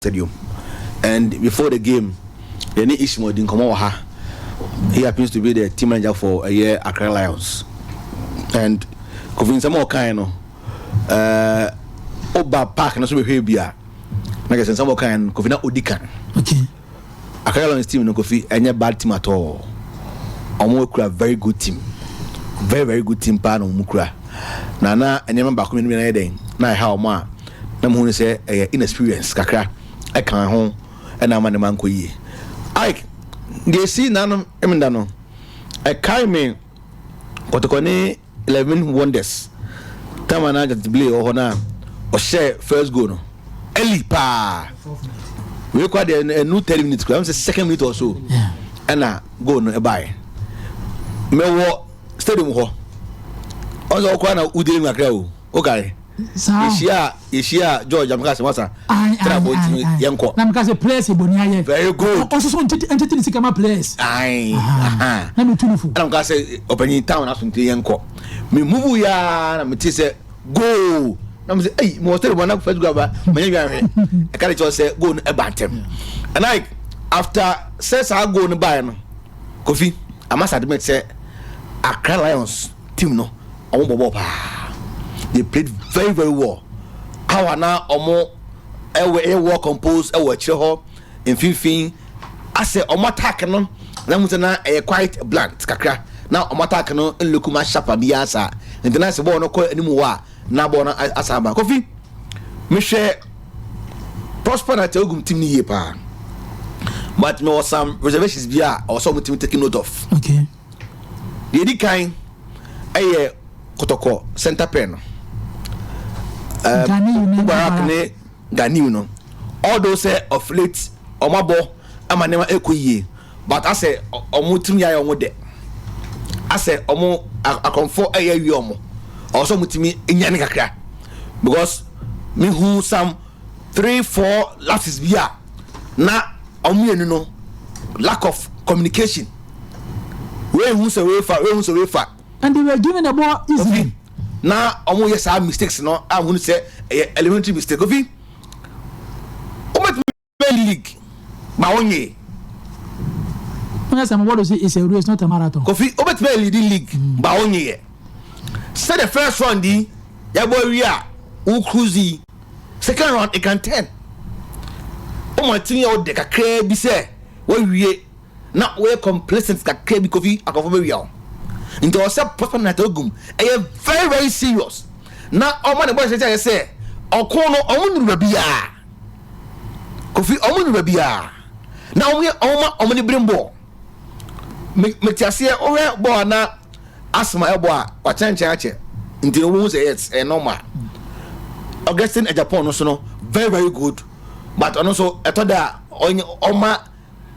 Stadium, and before the game, yɛne Ishmael di nkɔmɔ wɔ ha. He happens to be the team manager for ɛyɛ Accra Lions, and Kofi, nsɛm a ɔkan no, ɔba park no so bɛhwɛ bi a, na kɛsɛ nsɛm a ɔkan no, Kofi, na odi kan. Accra Lions team no, Kofi, ɛnyɛ bad team at all. Ɔmo kura very good team, very very good team paa na ɔmo kura. Na nneɛma baako mmienu yɛ dɛn na ɛha ɔmo a na mo hu sɛ ɛyɛ inexperience kakra ɛka ho ɛna ama ne ma nkɔ yie. Ike, deɛ esi nanom ɛmenda no, ɛkae me Kɔtɔkɔ ne 11 Wonders time a na Justin wɔ hɔ na ɔhyɛ first goal no early paa. Wei kɔ deɛ, ɛnu 30 minutes kura sɛ second minute or so ɛna goal no ɛbaeɛ. Mɛwɔ stadium hɔ, ɔn sɛ ɔkora na wudiri mu kakra o, ɔkae. Yɛhyia George amika sɛ wasa tena bɔ ntumi yɛnkɔ. Na meka sɛ players eboni ayɛ. Very good. Ɔsoso ntete ne sika ma players. Ayi. Na mi tu ne fo. Ɛna meka sɛ ɔpanyin town aso nti yɛnkɔ. Mi muvu yaa na mi ti sɛ goal, na mi sɛ ɛyi mo wɔ stadium na first goal aba, mɛ nyɛ bi ahwɛ. Ɛka de kyerɛ sɛ goal no ɛba ntɛm, and like after sɛ saa goal no baeɛ no, Kofi, I must admit sɛ Accra Lions team no, ɔmo bɔ bɔɔl paa. They played very very well. How na ɔmo ɛwɔ ɛyɛ well composed ɛwɔ akyire hɔ, mfimfin asɛ ɔmo attack no na mo sɛ na ɛyɛ quite blunt kakra, na ɔmo attack no nloku ma sharp biara saa. Nti na sɛ bɔɔl no kɔ anim hɔ a, na bɔɔl no asa aba. Kofi, mehwɛ Prosper Narteh Ogum team no yie paa, but me wɔ some reservations bi a ɔwɔ sɛ ɔmo team take note of. Deɛ edi kan ɛyɛ Kɔtɔkɔ center pair no, Mubarak ne Ganiu no. Although sɛ of late ɔmo abɔ ama nneɛma ɛkɔ yie, but asɛ ɔmo tirim yɛ ayɛ ɔmo dɛ, asɛ ɔmo akɔnfo ɛyɛ awie ɔmo. Ɔwɔ sɛ ɔmo timi nyane kakra, because mihu some three four lapses bi a na ɔmo mmienu no, lack of communication. Wei hu sɛ wei fa, wei hu sɛ wei fa. And they were given the ball easily. Na ɔmo yɛ saa mistakes no a hun sɛ ɛyɛ elementary mistake. Kofi, ɔmo bɛ league ma wɔn yɛ. Wọ́n yẹ sẹ́ mo say it's a race, not a marathon. Kofi, ɔbɛtumi bɛ lead league ba wɔn yɛ sɛ the first round yi yabɔ wi a wo cruise yi, second round it can turn. Ɔmo ti yɛ ɔde kakraa bi sɛ wɔwie na wɔyɛ complacent kakraa bi, Kofi, akɔfo bɛ wia o. Nti ɔsɛ Prosper Narteh Ogum ɛyɛ very very serious na ɔmo ne bɔ ɛhyɛ kyɛ sɛ ɔko no, ɔmo nuru baabi a, Kofi, ɔmo nuru baabi a na ɔmo yɛ ɔmo ma ɔmo ne bere bɔ. Mete aseɛ, ɔhwɛ bɔɔl na asoma ɛbɔ a wakyɛnkyɛn akyɛ, nti ɔmo sɛ yes, ɛyɛ normal. Augustine Agyapong no so no, very very good, but ɔno nso ɛtɔ da a ɔnyɛ ɔma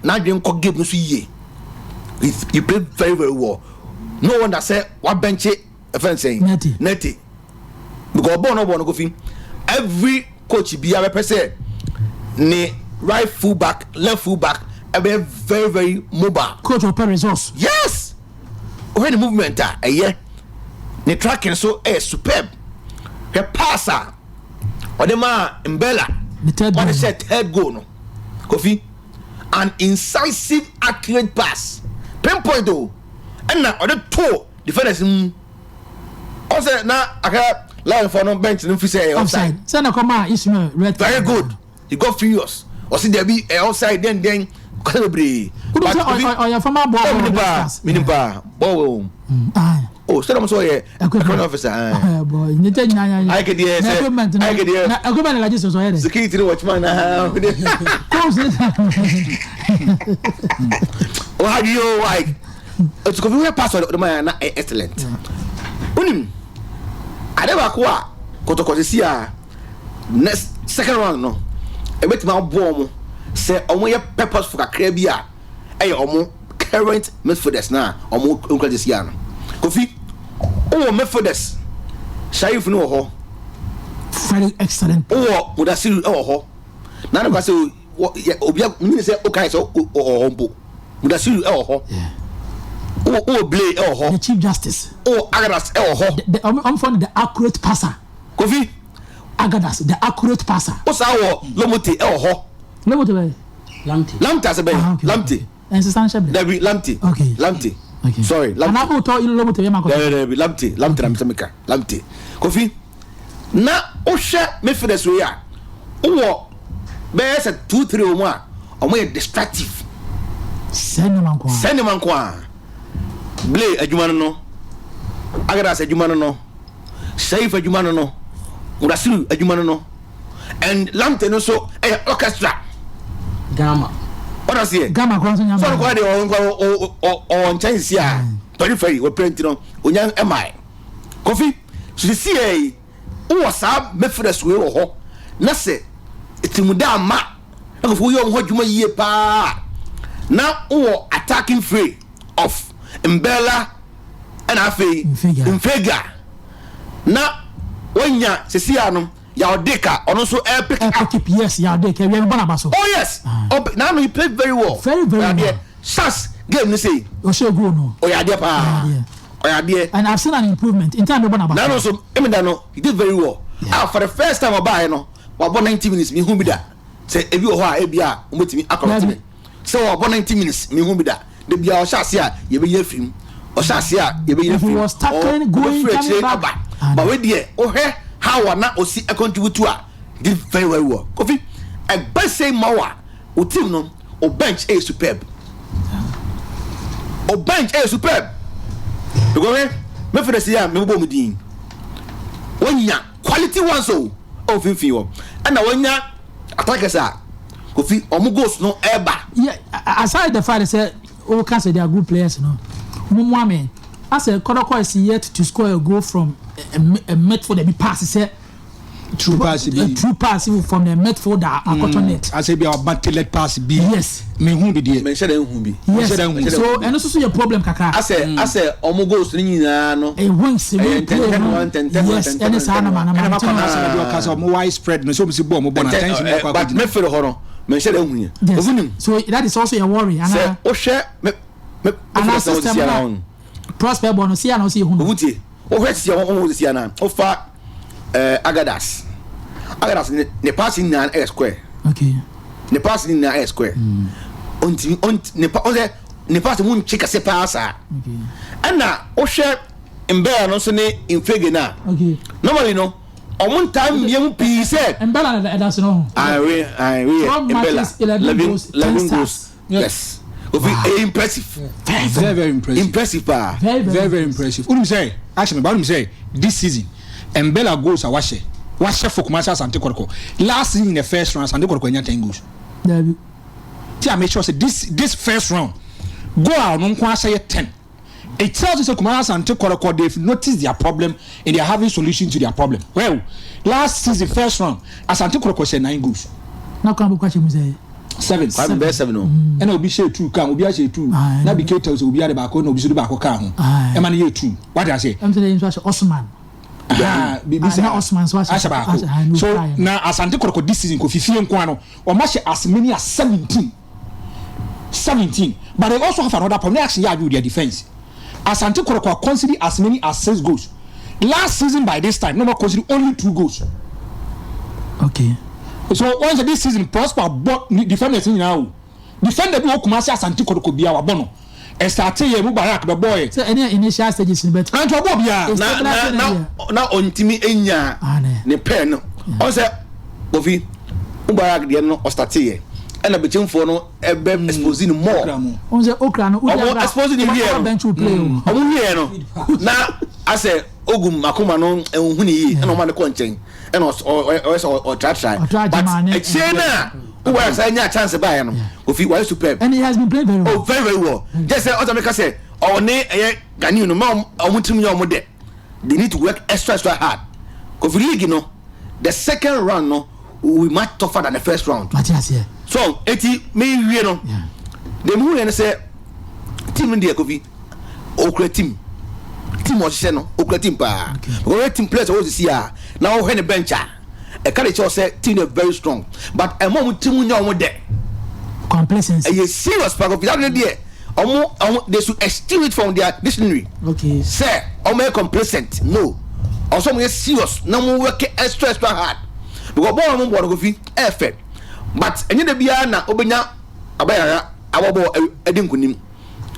n'adwene kɔ game no so yie. He play very very well. No wonder sɛ wabɛnkye ɛfɛn sɛn. Nete. Nete, because bɔɔl no bɔɔl no, Kofi, every coach bi abɛpɛ sɛ ne right full back, left full back ɛbɛyɛ very very mobile. Coach ɔpɛ resource. Yes, ɔhwɛ ne movement a ɛyɛ, ne tracking so ɛyɛ superb. Hwɛ pass a ɔde maa Mbella. The third ɔde goal. hyɛ third goal no, Kofi, an incisive, accurate pass, pinpoint o, ɛna ɔde to defenders mu. Ɔsɛ na aka line for no, bench no fi sɛ ɛyɛ offside. Offside sɛ na kɔma Ismail red. Very good. He got furious. Ɔsi dɛbi, ɛyɛ offside den den kasa bebree. Kudu sɛ ɔyɛ former ball. Ɔ mini paa, mini paa bɔɔl wɔ mu o sɛ dɛm sɛ ɔyɛ equipment officer. Ne tɛ nyina. Ayike deɛ sɛ equipment ayike deɛ na equipment la gye sɔsɔ yɛ dɛ. Security ni watchman na. Coach ne. O ha yi o, like etukofi wɛ pass ɔde ma yɛ na ɛ excellent. Onim ade baako a Kɔtɔkɔ sisi a next second round no ebetumi aboɔ ɔmo sɛ ɔmo yɛ purposeful kakra bi a ɛyɛ ɔmo current midfielders na ɔmo nkura sisi a no. Kofi, ɔwɔ midfielders, Sharif no wɔ hɔ. Very excellent. Wowɔ Mudasiru ɛwɔ hɔ na ne kwa sɛ obi a nyini sɛ ɔkae sɛ ɔwɔ hɔ mpo. Mudasiru ɛwɔ hɔ, wowɔ Blay ɛwɔ hɔ. The Chief Justice. Wowɔ Agadas ɛwɔ hɔ. The ɔmo fɔ no the accurate passer. Kofi. Agadas, the accurate passer. Wosaa wɔ Lomote ɛwɔ hɔ. Loboto bɛ. Lamptey. Lamptey asɛ bɛyɛ. Ah, okay. Lamptey. Ɛnsesa nhyɛ brɛ. Dabi, Lamptey. Okay. Lamptey. Okay. Sorry, Lamptey. Ana wotɔ Loboto yɛ ma kɔ. Dabi, dabi, Lamptey. Lamptey na mesɛ meka. Lamptey. Kofi, na wohwɛ midfielders wei a, wowɔ bɛyɛ sɛ 2, 3 wɔ mu a, ɔmo yɛ destructive. Sɛ nneɛma nko ara. Sɛ nneɛma nko a. Blay adwuma no, Agadas adwuma no, Saif adwuma no, Mudasiru adwuma no, and Lamptey no nso ɛyɛ orchestra. Gama. Ɔda seɛ. Gama kora nso nya. Sɔrɔ kɔ deɛ ɔwɔ ɔwɔ nkyɛn sisi a periphery wɔ pere nti no onya ɛmaa Kofi sisi yɛ yi, wowɔ saa midfielders wei wɔ hɔ na sɛ tirimuda ama na Kofi woyɛ wɔn ho adwuma yie paa na wowɔ attacking free of Mbella ɛna afei Mfega. Mfega na wonya sisi a no Yaw Dick a ɔno nso ɛpick up. Pick up, yes, Yaw Dick ɛwia mi bɔ n'aba so. Oh yes, ɔbɛ now he played very well. Very, very Ɔyɛ adeɛ. well. Sas game ni sey. Ɔhyɛ goal no. Ɔyɛ adeɛ paa. Ɔyɛ adeɛ. Ɔyɛ adeɛ. And I've seen an improvement in time bɛ bɔ n'aba Nanu so. nso emida no, he did very well. Ah, for the first time ɔbaa yɛ no, wabɔ 90 minutes, mi hu bi da. Sɛ ebi wɔ hɔ a, ebi a wɔbɛtumi akɔrɔte Dabi. mi sɛ wabɔ 90 minutes, mi hu bi da. De bia ɔhyɛ ase a, yɛbɛyɛ afiri mu. Ɔhyɛ ase a, yɛbɛyɛ He afiri mu. was tackling, going, ɔbɛfiri coming akyire back. aba. Ah, But no. wei deɛ, wohwɛ how a na osi contribute to a, did very very well. Kofi, ɛbɛ sɛ ma wa o team no, o bench ɛyɛ superb, o bench ɛyɛ superb, because hwɛ mɛfɛ de se a mɛbɔ mu din, wɔnya quality ones o ɛwɔ mfimfini hɔ, ɛna wɔnya attackers a, Kofi, ɔmo goals no ɛɛba. Yeah, aside the fact sɛ o ka sɛ they are good players no, mo mu ame asɛ Kɔtɔkɔ is yet to score a goal from a midfielder bi pass sɛ True pass bi. A true pass from the midfielder akɔtɔ net. Asɛ bi a ɔba tailored pass bi. Yes. Mehu bi deɛ. Mɛ nhyɛ dɛ nhu bi. Yes. Nhyɛ dɛ nhu. So ɛno nso so yɛ problem kakra. Asɛ ɔmo goals no nyinaa no a wings ɛyɛ wing play ntɛntɛn no wa, ntɛntɛn wa, yes. ntɛntɛn Ɛne saa ntɛntɛn nama wa. nama Ɛna nti makɔ no n'asɛm bi ɔka sɛ ɔmo wide spread no sɛ ɔmo si bɔ ɔmo bɔ na attention yɛ kɔ But akɔgyina. mɛfɛ hɔ no, mɛ nhyɛ dɛ nhu yɛ. Yes. Ofi nim. So that is also a worry Sɛ ana wohwɛ mɛ mɛ ana mɛfɛ sɛ system wɔsi na ara wɔn. Prosper bɔ no si ana ɔsi ehu no. Owu tie, wohwɛ si a wɔn si ana wofa Agadas ne pass nyinaa ɛyɛ square. Ne pass nyinaa ɛyɛ square. Ontimi ont ne pa ɔsɛ ne pass mu nkye kɛse paa saa. Ɛna wohwɛ Mbɛla no nso ne Mfege na normally no, ɔmo ntaa mmea mu pii sɛ Mbɛla na ɛda so no ho. Ayi ayi yɛ 12 Mbɛla matches, 11 11 goals, 10 11 stars. goals, yes. Ofi ɛyɛ impressive. Very very impressive. Impressive paa. Very very very impressive. Wonim sɛ ahyɛ me ba, wonim sɛ this season Mbella goals a wahyɛ for Kumasi Asante Kɔtɔkɔ, last season in the first round Asante Kɔtɔkɔ anya 10 goals. Dabi. Ti a make sure say this first round goal a ɔno nko ahyɛ yɛ 10. It tells you say Kumasi Asante Kɔtɔkɔ, they noticed their problem and they are having solution to their problem. Well, last season first round Asante Kɔtɔkɔ hyɛ nine goals. Na kwan bɛ kɔ ahyɛ mu sɛ Seven. Kwame bɛyɛ seven o. Ɛna obi hyɛ two kan, obi ahyɛ two. Na bi keta sɛ obi ade baako na obi nso de baako kaa ho. Ɛma no yɛ two, wate ase. Ɛm sɛ de nso ahyɛ Osman. Bibi sɛ na Osman nso ahyɛ ahyɛ baako. So na Asante Kɔtɔkɔ this season kò fifie nko ano, wɔn ahyɛ as many as 17, 17. But they also have another problem. Ne action yɛ adwo their defence. Asante Kɔtɔkɔ conceded as many as six goals last season. By this time no more conceded only two goals. So once this season Prosper bɔ defenders nyinaa o, defender bi wɔ Kumasi Asante Kɔtɔkɔ bia wabɔ no, ɛstart yɛ Mubarak bɛ bɔ yɛ. Sɛ ɛne initial stages ni bɛ. Anti ɔbɔ biara. Na ɔntumi enya ne pɛɛ no, ɔn sɛ Kofi Mubarak deɛ no, ɔstart yɛ ɛna bɛkyɛnfoɔ no ɛbɛ expose no more. Ɔn sɛ okra no. Ɔmo expose ne wie no bench will play o. Ɔmo wie no na asɛ ogum akoma no nhun yie, ɛna ɔmo ade kɔ nkyɛn, ɛna ɔyɛ sɛ ɔtratra, but akyire na Mubarak sɛ nya chance baayɛ no, Kofi wayɛ superb. And he has been playing very well. Oh, very very well. Jẹ sɛ ɔsɛ mi ka sɛ ɔne ɛyɛ Ghanaian no ma ɔmo tirim yɛ ɔmo dɛ, they need to work extra extra hard. Kofi, league no, the second round no will be much tougher than the first round. Mate aseɛ. So eti mi wie no, de mu yɛn sɛ team no deɛ, Kofi okura team ɔhyehyɛ no, okura team paa. Because team players a wɔsisi a na wɔhwɛ ne bench a, ɛka de kyerɛw sɛ team no very strong, but ɛmo ɔmo team nyɛ ɔmo dɛ. Complacency. Ɛyɛ serious paa, Kofi. That deɛ, ɔmo they should extinguish it from their dictionary. Sɛ ɔmo yɛ complacent no, ɔsɔ ɔmo yɛ serious na ɔmo work extra extra hard, because bɔɔl ɔmo bɔ no, Kofi, ɛɛfɛ. But ɛnyɛ da biara na wobɛnya abayara abɔbɔ ɛdi nkunim.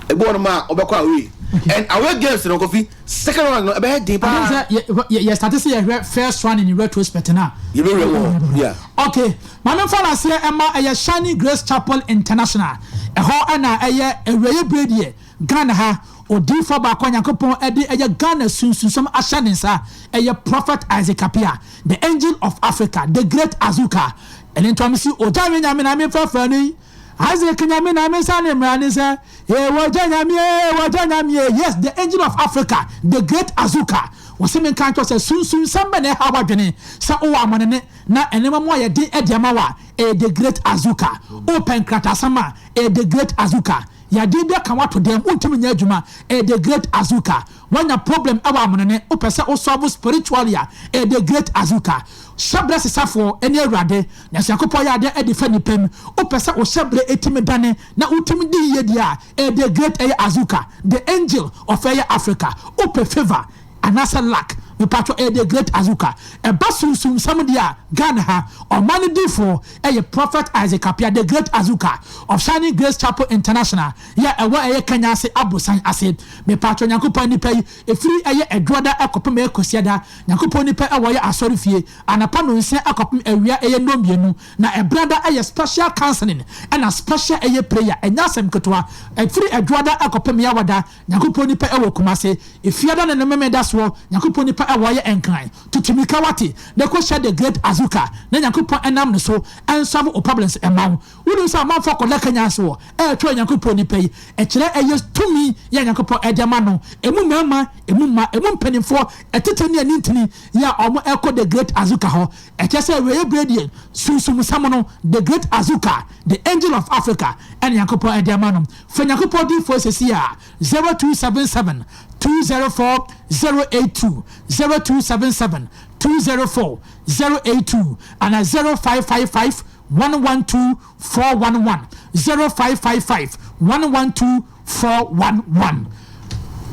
Ebi wɔ nom a wobɛkɔ away, and away games no, Kofi, second round no ɛbɛyɛ den paa. Sɛ yɛ start sɛ yɛhwɛ first one in retrospect na. Yɛbɛwura mu hɔ, yeah. Okay, maame nfa n'aseɛ ɛma ɛyɛ Shining Grace Chapel International. Ɛhɔ ɛna ɛyɛ awurayɛ bere deɛ Ghana ha odiifo baako a Nyankopɔn ɛde ɛyɛ Ghana sunsunsɔm ahyɛ ne nsa, ɛyɛ Prophet Isaac Appiah, the Angel of Africa, the Great Azuka. Ɛne ntɔm si ogya mi Nyame na mi fɛfɛ ni Isaac Nyame na mi nsa ne mmira ne sɛ wɔgya Nyame, wɔgya Nyame. Yes, the Angel of Africa, the Great Azuka, wɔsɛ mi nka nkyɛn sɛ sunsunsɛm bɛ na ɛha wadwene sɛ ɔwɔ amanene na nneɛma mu ayɛ den ɛde ama wa, ɛyɛ the Great Azuka. Ɔpɛ nkratasɛm a, ɛyɛ the Great Azuka. Yadeɛ bi aka wato dɛm, wontumi nyɛ adwuma, ɛyɛ the Great Azuka. Wanya problem ɛwɔ amanene, wopɛ sɛ wosɔbo spiritually a, ɛyɛ the Great Azuka. Hyɛbrɛ sesafoɔ ɛne Awurade na sɛ Nyankopɔn yɛ adeɛ ɛde fa nipa mu, wopɛ sɛ wo hyɛbrɛ ɛtumi dane na wotumi di yie deɛ a, ɛyɛ the Great ɛyɛ Azuka, the Angel of ɛyɛ Africa. Wopɛ favour anaasɛ luck, mepatwɔ, ɛyɛ the Great Azuka. Ɛba sunsumsɛm deɛ a, Ghana ha ɔma no difoɔ ɛyɛ Prophet Isaac Appiah, the Great Azuka of Shining Grace Chapel International yɛ ɛwɔ ɛyɛ Kenya ase abosan ase. Mepatwɔ, Nyankopɔn nipa yi ɛfiri ɛyɛ Ɛdwoɔda ɛkɔpem ɛyɛ Kwasiada, Nyankopɔn nipa ɛwɔ yɛ asɔre fie anapa 9 ɛkɔpem awia ɛyɛ 2:00. Na ɛbrada ɛyɛ special counseling ɛna special ɛyɛ prayer. Ɛnyɛ asɛm ketewa. Ɛfiri Ɛdwoada ɛkɔpem Yawada, Nyankopɔn nipa ɛwɔ Kumase. Efiada ne ne meme da soɔ, Nyankopɔn nipa ɛwɔ yɛ Nkran. Tutumika wate na ɛkɔhyia the Great Azuka na Nyankopɔn ɛnam ne so ɛnsolve o problems ɛma wo. Wonim sɛ amanfoɔ akɔda Kenya ase wɔ ɛɛtwerɛ Nyankopɔn nipa yi, ɛkyerɛ ɛyɛ tumi yɛ Nyankopɔn ɛde ama no. Emu mmarima, emu mma, emu mpanimfoɔ, ɛtete ne anintini yɛ a ɔmo ɛkɔ the Great Azuka hɔ. Ɛkyɛ sɛ awieɛ berɛ deɛ sunsumsɛm no, the Great Azuka, the Angel of Africa, ɛne Nyankopɔn ɛde ama no. Fa Nyankopɔn difoɔ sɛsi a 0277 204 082, 0277 204 082 ana 0555 112 411, 0555 112 411.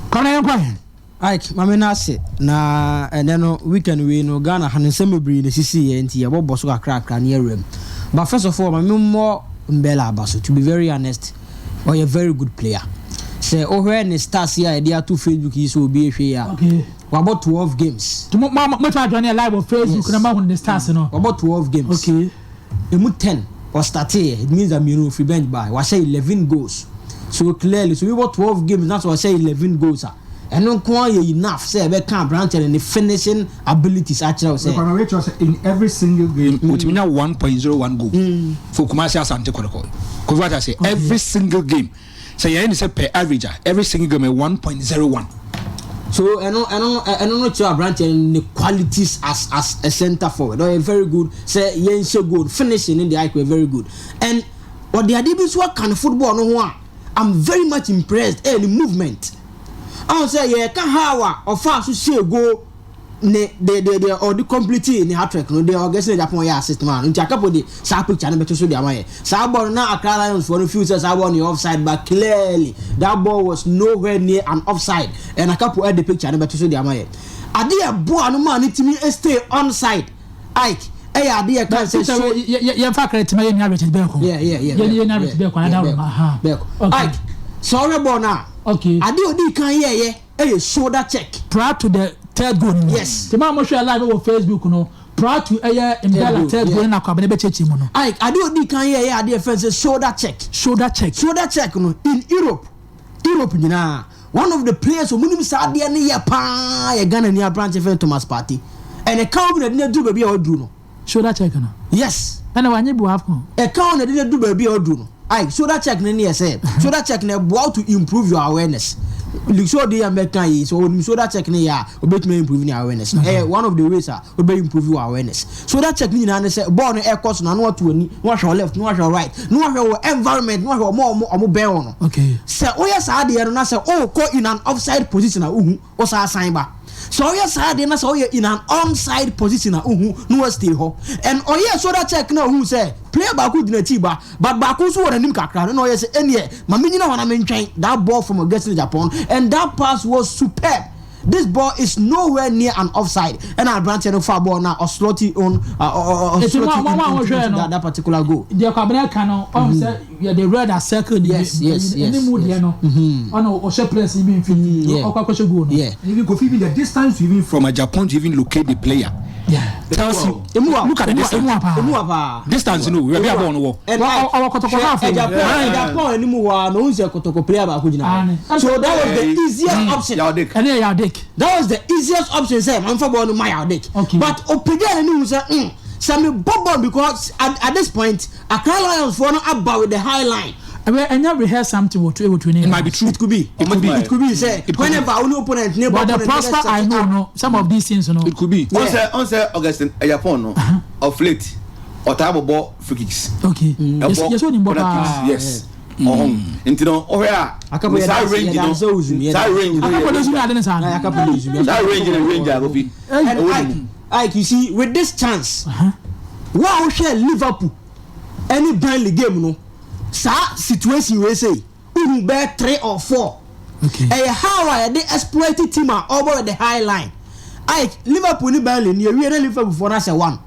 Kɔnɔ yɛn kɔ yɛn. Ike, maame no ase na ɛnɛ no weekend wei no Ghana ha no nsɛm bebree na esisi yɛ, nti yɛbɔbɔ so kakrakra ne yɛwura mu. But first of all, maame mmɔ Mbella aba so. To be very honest, ɔyɛ very good player. Sɛ wohwɛ ne stats yi a yɛde ato Facebook yi sɛ obi ehwɛ yi a, wabɔ 12 games. Mo mo mo try join live on Facebook na mo hu ne stats no. Wabɔ 12 games. Emu 10 ɔstarteɛ. It means that mmienu ofiri bench by. Wahyɛ 11 goals. So clearly, so we bɔ 12 games na so ɔhyɛ 11 goals a, ɛno nko ara yɛ enough sɛ ɛbɛka aberanteɛ no ne finishing abilities akyerɛ wo sɛ. Kwame, wait, sɛ in every single game otumi nya 1.01 goal for Kumasi Asante Kotoko. Kofi, what I say, every single game, sɛ yɛn ni sɛ per average a, every single game yɛ 1.01. So ɛno no kyerɛ aberanteɛ no ne qualities as a centre forward. Ɔyɛ very good sɛ yɛn hyɛ goal finishing ne deɛ ayɛ very good, and ɔde adeɛ bi nso aka ne football no ho a I'm very much impressed, ɛyɛ ne movement. Ahun sɛ yɛka how a ɔfa so hyɛ goal ne de ɔde complete ne hat trick no de Augustine Agyapong yɛ assist man no. Nti Akapo de saa picture no bɛto so de ama yɛ. Saa ball no na Accra Lions foɔ no feel sɛ saa ball no yɛ offside, but clearly that ball was nowhere near an offside, and Akapo ɛde picture no bɛto so de ama yɛ. Adeɛ ɛboa no maa ne timi stay onside, Ike, ɛyɛ adeɛ kan sɛ so yɛmfa credit ma yɛ nua Richard Bɛko. Yɛ nua Richard Bɛko anada wɔ ha. Bɛko Ike, sɛ ɔhwɛ ball no a, adeɛ odi kan yɛɛyɛ ɛyɛ shoulder check. Prior to the third goal no. Yes. Tí maa mo hwɛ live wɔ Facebook no, prior to ɛyɛ Mbella third goal na akɔ abɛnɛ bɛ kyekye mu no. Ike, adeɛ odi kan yɛɛyɛ, adeɛ fɛn sɛ shoulder check. Shoulder check. Shoulder check no, in Europe nyinaa, one of the players ɔmo nim saa adeɛ no yɛ paa yɛ Ghana ni aberante fɛn Thomas Partey, ɛnɛ kan bi na ɛde na duru baabi a ɔduru no. Shoulder check no. Yes. Ɛna wanye bi wɔ AFCON. Ɛka wɔn na ɛde na duru baabi a ɔduru no. Ayi, shoulder check no ne yɛ sɛ shoulder check no ɛboa to improve your awareness. So ɔde yɛ mɛka yi so onim shoulder check no yɛ a, obetumi improve ne awareness. Ɛyɛ one of the ways a obɛ improve your awareness. Shoulder check no nyinaa ne sɛ bɔɔl no ɛkɔ so na ano ato ani na wahwɛ wɔ left na wahwɛ wɔ right na wahwɛ wɔ environment na wahwɛ ɔmo a ɔmo bɛn wɔn no. Sɛ woyɛ saa adeɛ no na sɛ ɔrekɔ in an offside position a, wohu wosan san ba. Sɛ ɔyɛ saa adeɛ na sɛ ɔyɛ in an onside position a, wohu na wa stay hɔ. And ɔyɛ shoulder check na ohu sɛ player baako gyina akyi ba, but baako nso wɔ n'anim kakra no, na ɔyɛ sɛ ɛneɛ ma me nyina hɔ na me ntwɛn that ball from Augustine Agyapong, and that pass was superb. This ball is nowhere near an offside. Ɛna aberanteɛ no fa ball na ɔslot on ɔslot into that particular goal. Deɛ Kwabena ka no, ɔn sɛ yɛde red a circle ne ne mu deɛ no, ɔna ɔhyɛ press yi bi mfimfini, ɔkɔ akɔhyɛ goal no. Yeah. Even Kofi, even the distance even from Agyapong to even locate the player. Yeah. Tells you. Look at the distance. Emu wa paa. Distance no, where ball no wɔ. Ɔwɔ Kɔtɔkɔ half. Agyapong Agyapong anim hɔ a na ohun sɛ Kɔtɔkɔ player baako gyina hɔ. So that was the easiest option. Yaodik. Ɛne yɛ Yaodik. That was the easiest option sɛ manfa ball no ma Yaodik. Okay. But opagya n'ani hu sɛ sɛ me bɔ ball because at this point Accra Lions foɔ no aba with the high line. Ɛwɛ ɛnyɛ rehearse something wɔ wɔ training. It might be true. It could be. It could be. It could be sɛ whenever only opponent ne bɔ But the prosper I know no, some of these things no. It could be. Ɔn sɛ Augustine Agyapong no, of late ɔtaa bɔbɔ free kicks. Okay. Ɛbɔ Yɛsɛ onim bɔ corner paa. kicks, yes. Ɔhɔn nti no ɔhwɛ a Akapo yɛ saa dance- range yɛ no, dance ozumi, yɛ saa dance range no Akapo de yɛ sumi ade ne saa no. Akapo de sumi. Saa range no, range a Kofi And ɛwɔ ne Ike, mu. Ike, you see, with this chance, wo a wohwɛ Liverpool ɛne Burnley game no, saa situation wei sɛ, uhu bɛyɛ three or four. Ɛyɛ how a yɛde exploit team a ɔbɔ with the high line. Ike, Liverpool ne Burnley ni ewie na Liverpool foɔ no ahyɛ one.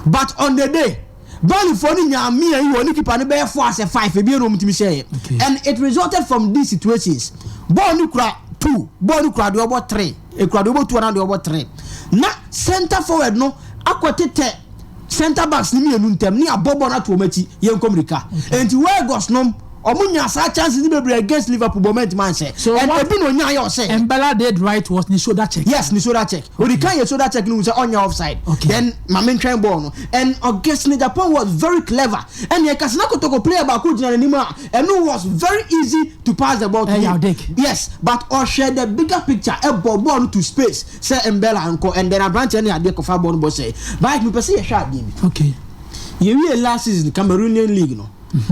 But on the day, Burnley foɔ no nyaa mia yi wɔ ne keeper no bɛyɛ four asɛ five ebi na wɔn tumi hyɛ yɛ. And it resulted from these situations. Ball no kura two, ball no kura deɛ ɔbɔ three, ekura deɛ ɔbɔ two ana deɛ ɔbɔ three. Na centre forward no akɔ tetɛ centre backs ni mmienu ntɛm ne abɔ ball no ato wɔn akyi, yɛn nkɔ mirika. Nti Weghorst nom ɔmo nya saa chances ni bebree against Liverpool bɔ mɛnti man hyɛ. So And what- ebi na onya ayɛ ɔsɛ. Mbella did right was ne shoulder check. Yes, ne shoulder check. Odi kan yɛ shoulder check no sɛ ɔnyɛ offside. Then maame ntwɛn ball no, and Augustine Agyapong was very clever. Ɛna ɛkasa na Kotoko player baako gyina n'anim a ɛno was very easy to pass the ball to Eh, him. Yaodik. Yes, but ɔhwɛ the bigger picture, ɛbɔ ball no to space sɛ Mbella nkɔ, and then aberanteɛ ne adeɛ kɔfa ball no bɔ sɛ. But mepɛ sɛ yɛhwɛ adeɛ bi. Yɛwie last season Cameroonian league no,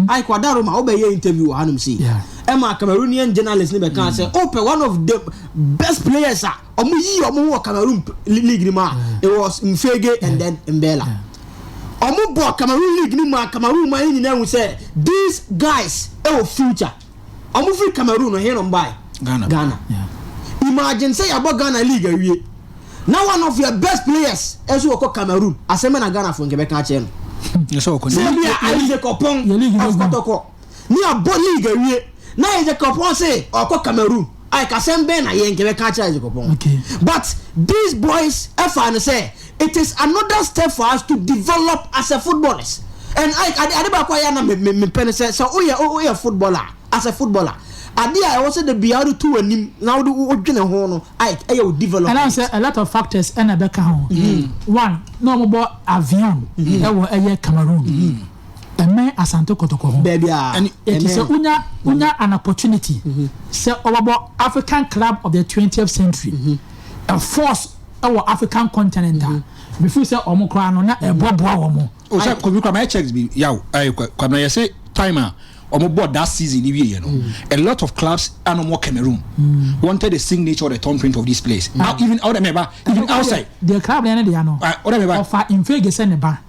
Ike Wadaroma wobɛyɛ interview wɔ hanom sei ɛma Cameroonian journalist ne bɛka sɛ wopɛ one of the best players a ɔmo yi ɔmo ho wɔ Cameroon league no mu a, it was Mfegue and then Mbella. Ɔmo bɔ Cameroon league no mu a, Cameroon man nyinaa hu sɛ these guys ɛwɔ future. Ɔmo firi Cameroon no hɛn ɔmo Ghana. Ghana. Imagine sɛ yɛabɔ Ghana league awie na one of your best players ɛnso wɔkɔ Cameroon, asɛm na Ghana fo nkɛbɛka akyerɛ no. Yɛ sɛ ɔkɔ Sɛ bi a Isaac Oppong Yɛ league no of gu. Kɔtɔkɔ ne abɔ league awie na Isaac Oppong sɛ ɔkɔ Cameroon, ayi kasɛm bɛn na yɛn nkɛbɛka akyerɛ Isaac Oppong? But these boys ɛfa no sɛ it is another step for us to develop as a footballers. And ayi ade baako a yɛ ana me me me pɛ no sɛ woyɛ footballer, as a footballer, ade a ɛwɔ sɛ de bia wode to w'anim na wode wodwene ho no, ayi ɛyɛ wo development. Ɛnam sɛ a lot of factors ɛna ɛbɛka ho. One, na ɔmo bɔ avion ɛwɔ ɛyɛ Cameroon, ɛmɛn Asante Kɔtɔkɔ ho. Baabi a Eti sɛ ɛmɛn. wonya an opportunity sɛ ɔbɛbɔ African club of the 20th century, a force ɛwɔ African continent a before sɛ ɔmo koraa no na ɛboaboa wɔn. O sɛ Kofi kura mayɛ checks bi yaw ɛyɛ Kwabena, yɛ sɛ time a ɔmo bɔ that season ni wie yɛ no, a lot of clubs a na ɔmo wɔ Cameroon wanted the signature or the thumbprint of this place. Now even ɔdɛ mɛba even outside. Deɛ club yɛn ne deɛ no. Ah, ɔdɛ mɛba. Ɔfa Mfegue sɛ ne ba.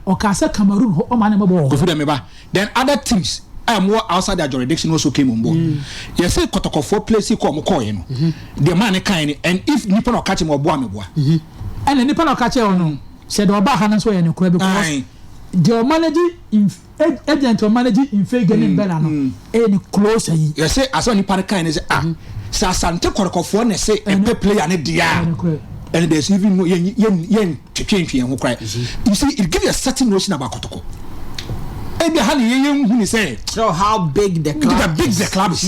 Ɔka sɛ Cameroon hɔ ɔma ne bɛbɔ wɔ hɔ. Kofi dɛ mɛba, then other teams a ɔmo wɔ outside their jurisdiction also came on board. Yɛ sɛ Kɔtɔkɔfoɔ place kɔ ɔmo kɔɔ yɛ no, deɛ maa ne kan ni, and if nipa na ɔka kyerɛ mu ɔboa mi boa. Ɛna nipa na ɔka kyerɛ no sɛ deɛ ɔba ha no nso yɛ ne kora because deɛ ɔmanage agent ɔmanage Mfegue ne Mbella no ɛyɛ ne close ayi. Yɛ sɛ asɛ nipa no kan ne sɛ, ah, sɛ Asante Kɔtɔkɔfoɔ na sɛ ɛpɛ player ne deɛ Ɛyɛ ne korɛ. And there's even no yɛn twetwe ntwe yɛn ho koraa. You see, it give you a certain notion about Kɔtɔkɔ. Ebi ha ne yɛn hu ni sɛ So how big the club the big is. The club is.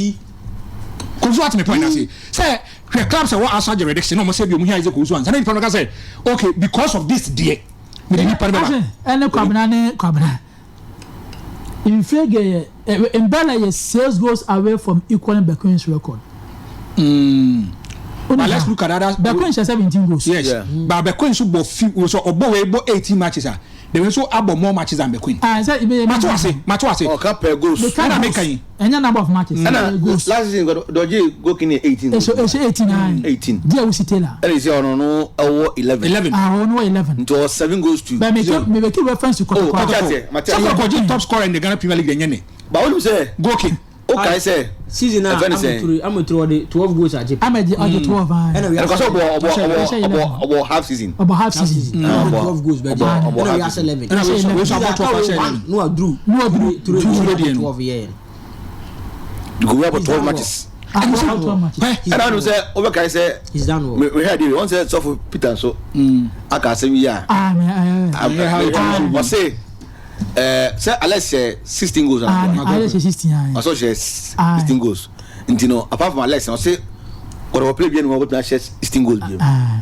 Kofi, what me point na say sɛ hwɛ, clubs a wɔ outside jurisdiction na ɔmo sɛ bi ɔmo hia Isaac Owusu ansa na nipa no ka sɛ okay, because of this deɛ, mi de nipa no bɛ ba. Ɛne Kwabena ne Kwabena, Mfegue yɛ Mbella yɛ 6 goals away from equaling Bequin's record. But let's look at other. Bequin hyɛ 17 goals. Yes, but Bequin nso bɔ few, so ɔbɔ wei bɔ 18 matches a, they nso abɔ more matches than Bequin. Ah, sɛ ibe yɛ. Mato ase, mato ase. Ɔka per goals. Ɛna meka yi. Ɛnyɛ number of matches. Ɛna Ɛyɛ goals. last season dɔgye goal king yɛ 18. Ɛso 18 ayi. 18. Diɛ Wusi Taylor. Ɛna esi ɔno no ɛwɔ 11. 11. Ah, ɔno wɔ 11. Nti ɔwɔ seven goals to Bɛn zero. mi bɛ ki reference to Oh, Kɔtɔkɔ. mate ase, mate Sɛ ase. Kɔtɔkɔ gye top scorer in the Ghana Premier League, ɛnyɛ ne Ba wɔn sɛ goal king. O kae sɛ Season a Ɛfɛ ne sɛn? Amaturu Amaturu ɔde 12 goals agye. Ahmed ɔgye 12 ah. Ɛna Ɛna kɔsɛ ɔbɔ ɔbɔ Ɔhyɛ- ɔbɔ ɔhyɛ ɔbɔ 11. ɔbɔ half season. Ɔbɔ half season. Ɛna Ɔbɔ- 12 goals bɛgye. ɔbɔ Ɛna half wiase season. 11. Ɛna Ɔhyɛ wei so abɔ 12 ahyɛ 11. No aduru. No aduru. Ture Ture deɛ no. 12 yɛ. Goal abɔ He's 12 done matches. Ah, ɔbɔ 12 matches. Hwɛ. Ɛna ɔno sɛ ɔbɛkae sɛ He's done well. mehwɛ adeɛ wɔn sɛ sɔfo Peter nso aka asɛm yi a Ah, me eh. Yeah, how it is. ɔse sɛ Alex hyɛ 16 goals Ah, na ayɛ hyɛ 16 ah. ɔsɛ ɔhyɛ 16 goals, nti no apart from Alex, ɔse ɔdɔwɔ play bi ɛni wɔn bɛtumi ahyɛ 16 goals bi. Ah.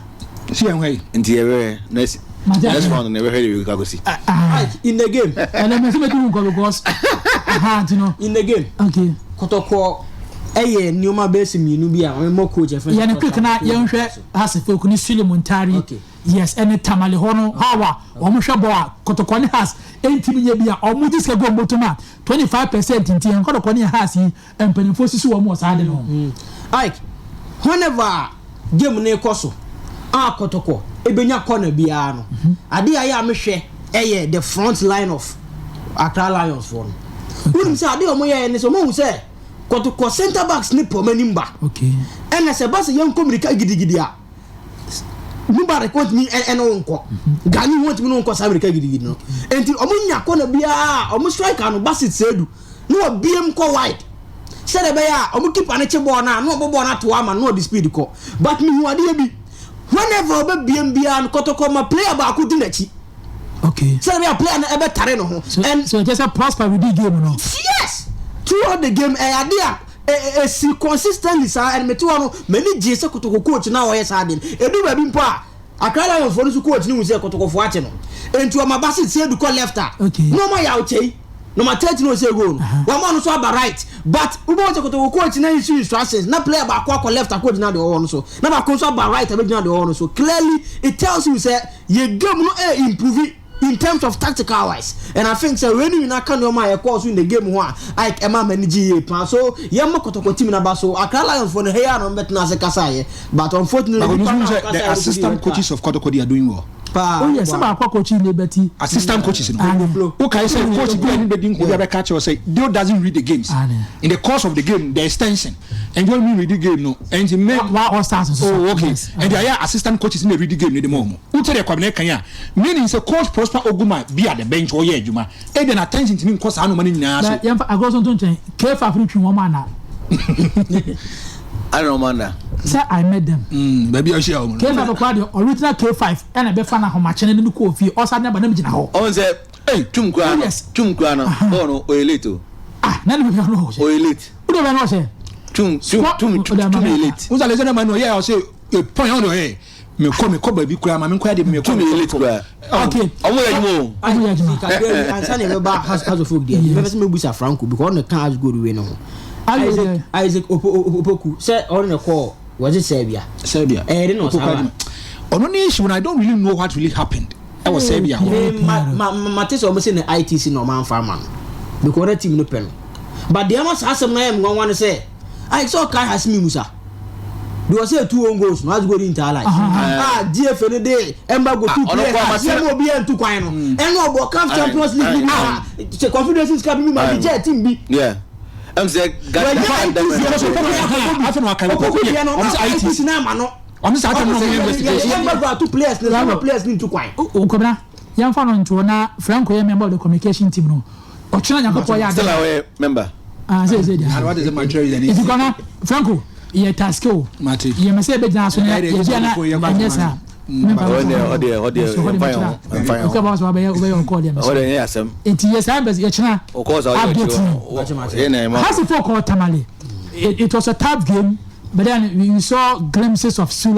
Si yɛn hwɛ yi. Nti yɛbɛ next Mate. next round na yɛbɛhwɛ de yɛ kɔsi. Ah. Right, in the game. Ɛnɛ mɛ sɛ mɛ tu nkɔ because aha nti no. In the game. Okay. Kɔtɔkɔ ɛyɛ nneɛma bɛsi mmienu bi a ɔmo coach ɛfɛ. Yɛn quick na yɛnhwɛ Hasefok ne Suleiman Tari. Yes, ɛne Tamale hɔ no, how a wɔn hwɛ bɔ a Kɔtɔkɔ ne Hearts ɛntumi nyɛ bi a wɔn gye sika gu wɔn bɔtɔm a 25% nti yɛn Kɔtɔkɔ ne Hearts yi mpanimfoɔ sisi wɔn wɔ saa de no. Like whenever game ne kɔ so a Kɔtɔkɔ ebenya corner biara no, ade a yɛ a mehwɛ ɛyɛ the front line of Accra Lions foɔ no. Wonim sɛ ade a ɔmo yɛ ne sɛ ɔmo hu sɛ Kɔtɔkɔ centre backs ne pɔm anim ba. Ɛna sɛ ba sɛ yɛn nkɔ mirika gidigidi a, Mubarak wɔntumi ɛne wo nkɔ Gani, wɔntumi ne wo nkɔ saa mirika gidigidi no. Nti ɔmo nya corner biara, ɔmo striker no Basit Seidu ne wɔbiem kɔ wide sɛdeɛ ɛbɛyɛ a ɔmo keeper ne kye bɔɔl no a, na ɔbɔ bɔɔl no ato ama no na ɔde speed kɔ. But mihu adeɛ bi, whenever ɔbɛbiem biara no, Kɔtɔkɔ ma player baako di n'akyi sɛdeɛ ɛbɛyɛ a player no ɛbɛtare ne ho. So and so ɛkyɛ sɛ Prosper redi game no. Yes, throughout the game ɛyɛ ade a esi consistently saa. Ɛna mete hɔ no, m'ani gye sɛ Kotoko coach na ɔyɛ saa de no. Edu baabi mpo a Accra Lions foɔ no so coach no hu sɛ Kotokofoɔ akye no, nti ɔma Basit Seidu kɔ left a na ɔma yaw kyɛyi number 30 na ɔsɛ goal no, wɔn no so aba right. But wobɛwɔ sɛ Kotoko coach na issue instructions na player baako akɔ left akɔ gyina deɛ ɔwɔ no so, na baako nso aba right abɛgyina deɛ ɔwɔ no so. Clearly it tells you sɛ yɛ game no ɛ improve in terms of tactical wise, and I think sɛ wei ni nyinaa ka nneɛma a yɛkɔɔ so in the game ho a like ɛma ama ni gye yie paa. So yɛn mo Kɔtɔkɔ team naba so Accra Lions fo no hɛyɛ a na wɔn bɛtena ase kasa yɛ, but unfortunately But nipa you na say ɔkasa the yɛ assistant coaches of Kotoko, they are doing well. Paa. Oh yes, sɛ baako akɔkyi Liberty. Assistant coaches no. Ane. Okay, say coach bi ani bedi nko bi abɛka kyerɛ sɛ Dale doesn't read the games. Ane. In the course of the game there is tension and when we read the game no and me Wa All Stars nso so. Oh okay, and they are assistant coaches in the read the game ne de mo mo. Wote de kwabena kan a meaning sɛ coach Prosper Oguma bi at the bench ɔyɛ adwuma. E de na tension timi nkɔ saa no ma ne nyinaa so. Bɛ yɛmfa agorɔ so nto nkyɛn. K5 no twi wɔn ana? Ana ɔmo anda. Sɛ I met them. Baabi a ɔhyia wɔn no. K5 koraa deɛ, original K5 ɛna ɛbɛfa no ahomakyene no ne kɔɔ fie, ɔsa ne aba na megyina hɔ. Ɔn sɛ Hey. tum kura Oh, no yes. tum kura no bɔɔl no ɔyɛ late o. Ah, na ne bɛbi no ɔhyɛ. Ɔyɛ late. Wode bɛ no ɔhyɛ. Tum tum tum tum tum yɛ late. Musa Alexander Manu ɔyɛ a ɔsɛ e point ɔno ɔyɛ mekɔ baabi koraa ma menkɔ ade mekɔ. Tum yɛ late kura. Ɔmo yɛ adwuma o. Ɔmo yɛ adwuma. Kakra bi ansa na ɛbɛba House of Folk deɛ, mɛpɛ sɛ mɛbusa Franco because ɔno ka Asgold wei no ho. Ayo Isaac deɛ. Isaac Opoku sɛ ɔno ne kɔɔ wɔgye Serbia. Serbia. Ɛyɛ de na ɔsan ba. Ɔno ne issue no, I don't really know what really happened ɛwɔ Serbia hɔ. Me ma ma ma mate sɛ ɔmo sɛ ne ITC na ɔmo anfa ama no because ɔna team no pɛ no, but deɛ ama saa asɛm no ayɛ me nwanwa no sɛ ayɛ sɛ ɔkae Hasimi Musa deɛ ɔsɛ two own goals no Asgold Inter Allies a GFA no de embargo two Ah, ɔno players kɔ a ama sɛ obi yɛ ntu kwan no, ɛna ɔbɔ CAF Champions League bi a sɛ Confederations Cup bi ma bi kyɛ team bi. Yeah, ɛm sɛ wɔnyɛ ITC. Because Opoku afei na waka Opoku deɛ no ɔmo ɔmo sɛ ITC ITC na ama no. Ɔmo sɛ atam na ɔmo yɛ investigation. Embargo two players ne some players ne ntu kwan. Okobra, yɛmfa no ntoɔ na Franco yɛ member of the communication team no. Ɔkyena Nyankopɔn yɛ Still a ade. ɔyɛ member. Ah, sɛ deɛ. And what is it, my treasure? Nti kɔna Franco yɛ task o. Mate. Yɛ mɛ sɛ yɛbɛgyina so na Ɛyɛ deɛ, yɛgyina na yɛ kɔ ɛnyɛ saa. Ɔdeɛ ɔdeɛ ɔdeɛ ɛmfa yɛn ho, ɛmfa yɛn ho. Ɔkɔ bá sọ wabɛyɛ ɔkɔ deɛ mɛ Ɔdeɛ ɛnyɛ asɛm. Nti yɛ saa bɛ yɛkyena Ɔkɔɔ sa ɔyɛ update akyi ni. hɔ yɛ na ɛma. Hasifo kɔ Tamale. It was a tough game, but then we saw glimpses of Sulali.